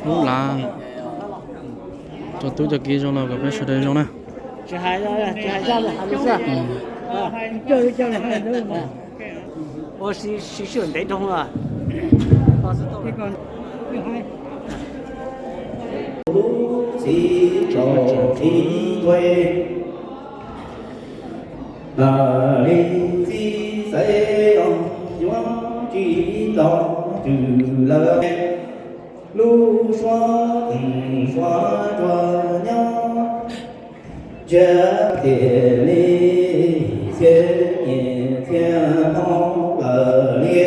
Lub lav, cov tub cov kiv zoo no kom peb sawv daws zoo na. Lub txiv tsaus txiv tuag, li txiv xaiv os, yuav tsis los twm lawm. Lub suab txeem suab tsuag nyob, ntsiag tiag li, txhiab nyiam txhiab hmoov lawm li,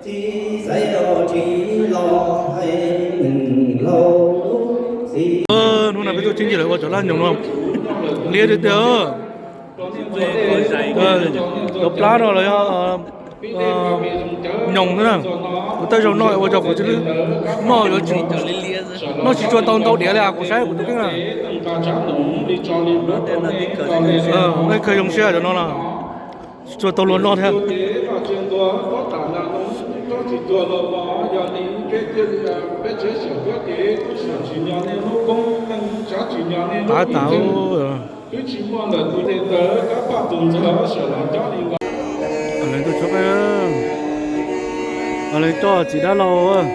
txiv xaiv os tsis los hais nws lauj txiv. Hnub no peb tuaj tshwj ncig lawv ua cov laj nyoos no liab tiag tiag. Cov plab no los yog nyoos xwb na. Kuv tej zaum noj ua rau kuv tsis noj yuav tsis, noj tsis tshua tau ntau diav li kuv saib kuv tus kheej na. Nej khaws zoo siab cov no los tsis tshua tau luag noj thiab. Qab tas. Leej tuaj txog, leej coj txiv dab laug.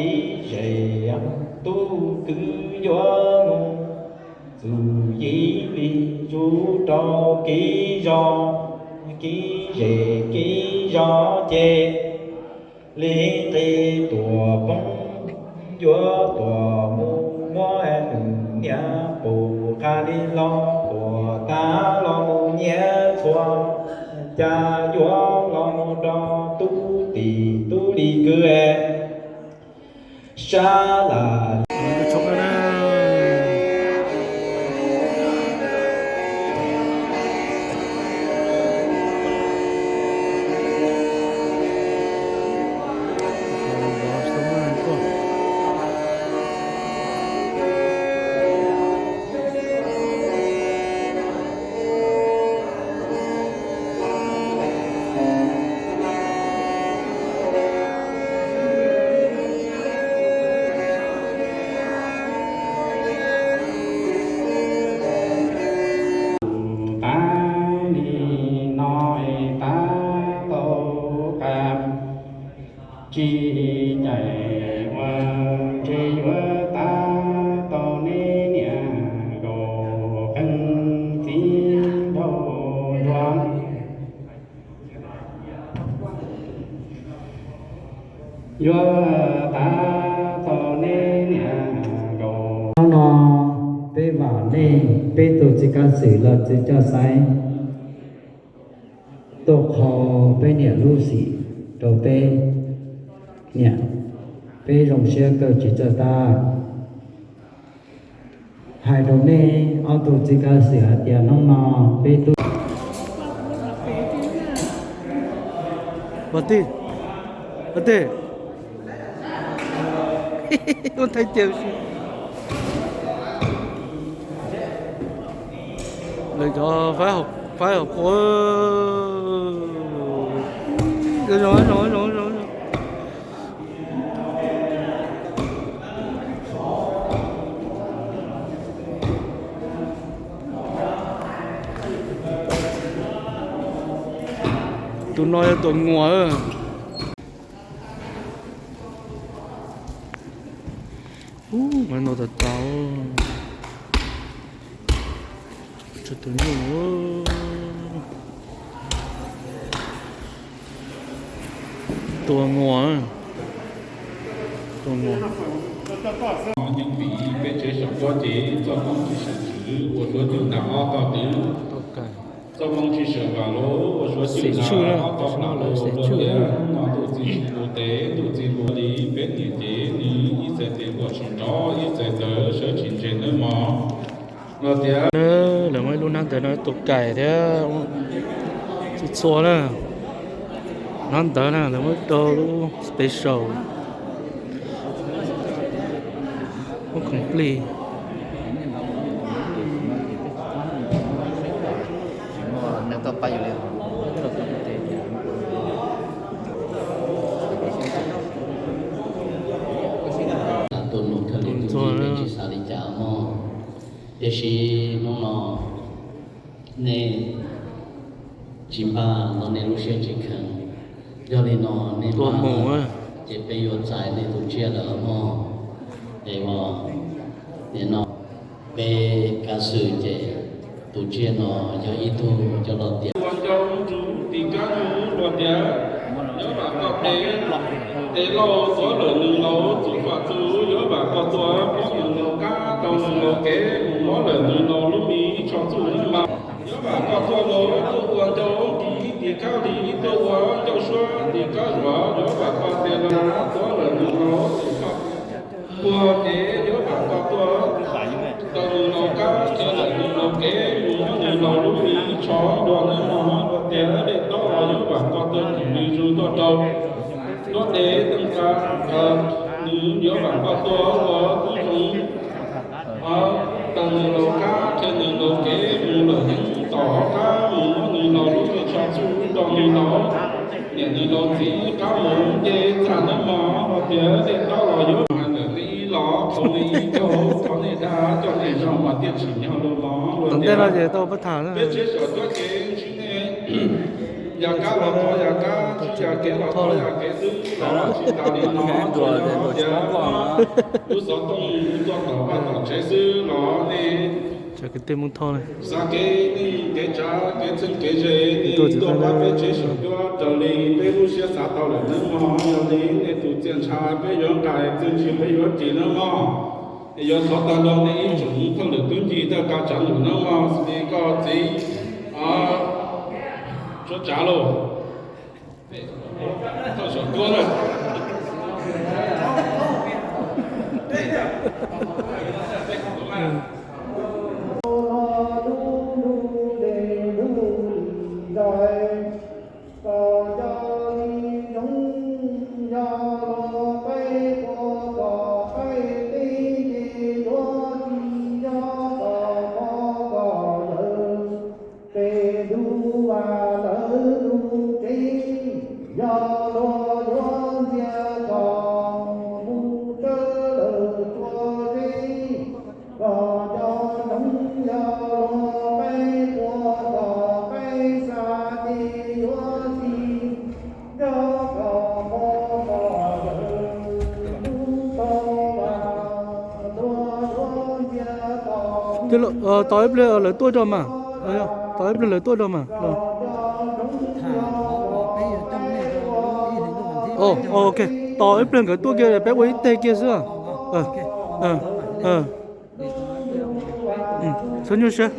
Ib zes tub kwv yuav mus txum yim li zus rau kev zos, kev zes kev zos ces li nqi tuam poob yuav tuam mus muab nws niam pum qab li los tuam tas los mus nyiam txhua cas yuav los mus rau tub tim tub li kwv sab las. Tab li no es tab tau qab tsis ncaim ua ntshe yuav tab tau neb niam nkaus qeej txiv nraug nruas. Yuav tab tau neb niam nkaus. Hnub no peb vam nej, peb tus txiv kav xwm los txiv coj xaiv tuaj qhau peb niam lub xim rau peb niam, peb zoo siab kawg tsis txawj tab. Hais rau nej ob tug txiv kav xwm hais tias hnub no peb tub Ua tij, ua tij, ua thaij cia si. Lawv cov faib hauv qhua. Tus no yog tus muam. Ub, mas no tas tas. Tshuav tus nyuj. Tua muag, tua muag. Nyob vim peb tsev saum tuab ces txoj koob tsis sawv txwv ua suav cug nag ob tog twv. Txoj koob tsis sawv vam los ua suav cug nag ob tog nag los tias hnub no ntuj txiv tsis nqus tes ntuj txiv nqus li peb niam ces nws ib txhais tes nquas tsis nrov ib txhais taw sawv tsis ntse nawb mog. Los tias lawv muaj ib lub hnab ntawv no tua kaim thiab txhua txhua na. Hnab ntawv na lawv muaj ib daug lub special, muaj complete. Tus nus thawj li tus ntxuag tsis xav li cas mog, tiam sis hnub no nej tsis npaj los nej lub siab tsis kheev. Yog li no nej npaj ces peb yuav txais nej tus tsiaj lawm mog. Es nim no peb kav xwm ces tus tsiaj no yog ib tug coj los tiav. Ua ncau ntsuv tim kab nws luag tiav, yuav vam koj tes, tes lauj tuav lawm nws laus txuv fam txuv, yuav vam koj tuag poob nws laus kab tau nws laus kev mus muab lawm nws laus lub me tsho txuj hnub mas. Yuav vam koj tuag laus tuaj ua ncau kis tim kab li tuaj ua ncau suab tim kab zuav, yuav vam koj tes laus tuav lawm nws laus txuv fam ua kev yuav vam koj tuag tau nws laus kab txuv lawm nws laus kev mus muab nws laus lub me tsho dua hnub mas luag tiav dej taub los yuav vam koj tuag nws me zus tuaj rau luag tes teej xa nws yuav vam koj tuag ua tub zoo tau nws laus kab qhia nws laus kev mus lawm heev tom qab mus muab nws laus lub me tsho txuj rau nws laus niam nws laus txiv qab mus nce txaj hnub mas luag tiav dej taub los yuav hais ntawm nej ib los tau nej ib caug tau nej dag coj nej zoo mas tiaj tsim nyog lug los luag tiav peb tsev saum cuab kev ntsib nej. Yam kab los thov yam kab, tsis yam kev los thov yam kev xwb los tsis tas li no tsuas yog tias lub xov tooj tuaj tom vaj tom tsev xwb los nej xav kev neeg kev tsav kev txheeb kev ze nej tuaj pab peb tsev saum cuab raws li peb lub siab xav tau lawm nawb mog. Yog li nej tus txiaj ntsha peb yuav nqaim txiaj ntsig peb yuav ris nawb mog. Es yuav thov tag nrho nej ib tsoom thawj lwm tub ncig thawj kav tsav num nawb mog, xws li koj txiv Suav Tsav lauj, thawj saum cuab na. Peb lub vaj lawv lub tsev, yog luag yuav ntxias kom mus tsawb lawv txhua zej, kom nco ntsoov yog luag qaib qua kom qaib xa ces yuav tsis nco kom mus kom lawv lub tau vas luag yuav ntxias kom. Tos ib pliag lawv tuaj tso mas. Tos ib pliag lawv tuaj tso mas. Ok, tos ib pliag nkawd tuaj kiag peb ua ib teg kiag xwb. Txhob nyuaj siab.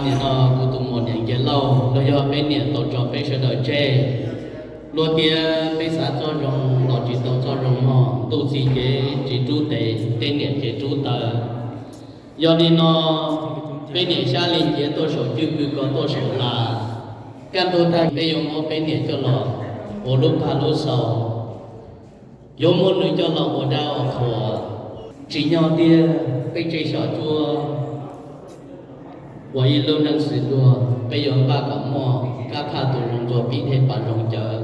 Nim no kuv tus muam niam nce lauj, los yog peb niam tau tso peb sawv daws tseg. Luag tias peb xav txoj zoo los tsis tau txoj zoo mog, ntuj txi ces tsis rub tes, tej niam ces rub taw. Yog li no, Peb niam xyab li nciav tuaj saum cwj pw ko tuaj saum las. Kaj ntug tag peb yuav muab peb niam coj los ua lub pag lub xaus, yuav muab nws coj los ua dab ua qhuas. Tsim nyog tiag peb tsev xyom cuab ua ib lub neej xws luag, peb yuav npaj kom muaj kab phaj tus zoo ntxuag pib dej pas zoo cawv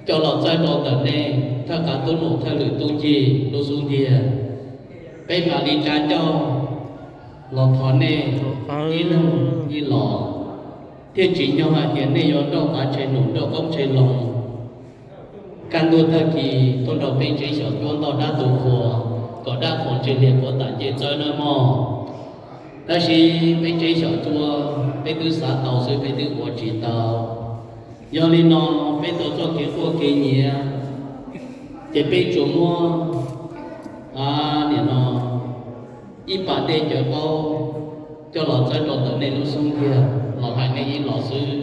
coj los txawb rau ntawm nej thawj qab tub num thawj lwm tub cig lub xub ntiag. Peb mam li tsa ncauj los thov nej ib leeg ib los, thiaj tsim nyog hais tias nej yuav nrauj qav tshe num nrauj qoob tshe loo. Kaj ntug tag kis tuaj rau peb tsev xyom cuab ntoj dab tu qhuas, kom dab qhuas ntse lias quav tam nce txawb nawb mog. Tab sis peb tsev xyom cuab peb twb xav tau xwb peb twb ua tsis tau. Yog li no peb tau txoj kev quaj kev nyiav, ces peb tsuas muab, nim no ib pas dej cawv qaub coj los txawb rau ntawm nej lub xub ntiag los hais nej ib los xwb,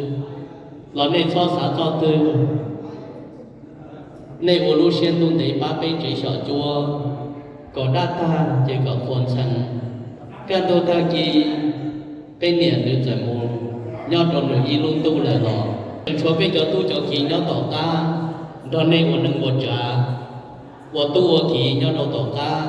los nej txhob xav txoj twg. Nej ua lub siab ntuj ntev pab peb tsev xyom cuab, kom dab tag ces kom qhuas ntxhee. Kaj ntug tag kis peb niam nws txawm mus nyob rau nws ib lub ntuj lawm los, tseem tshuav peb cov tub cov kiv nyob tom qab nrog nej ua neej ua tsav, ua tub ua kiv nyob rau tom qab,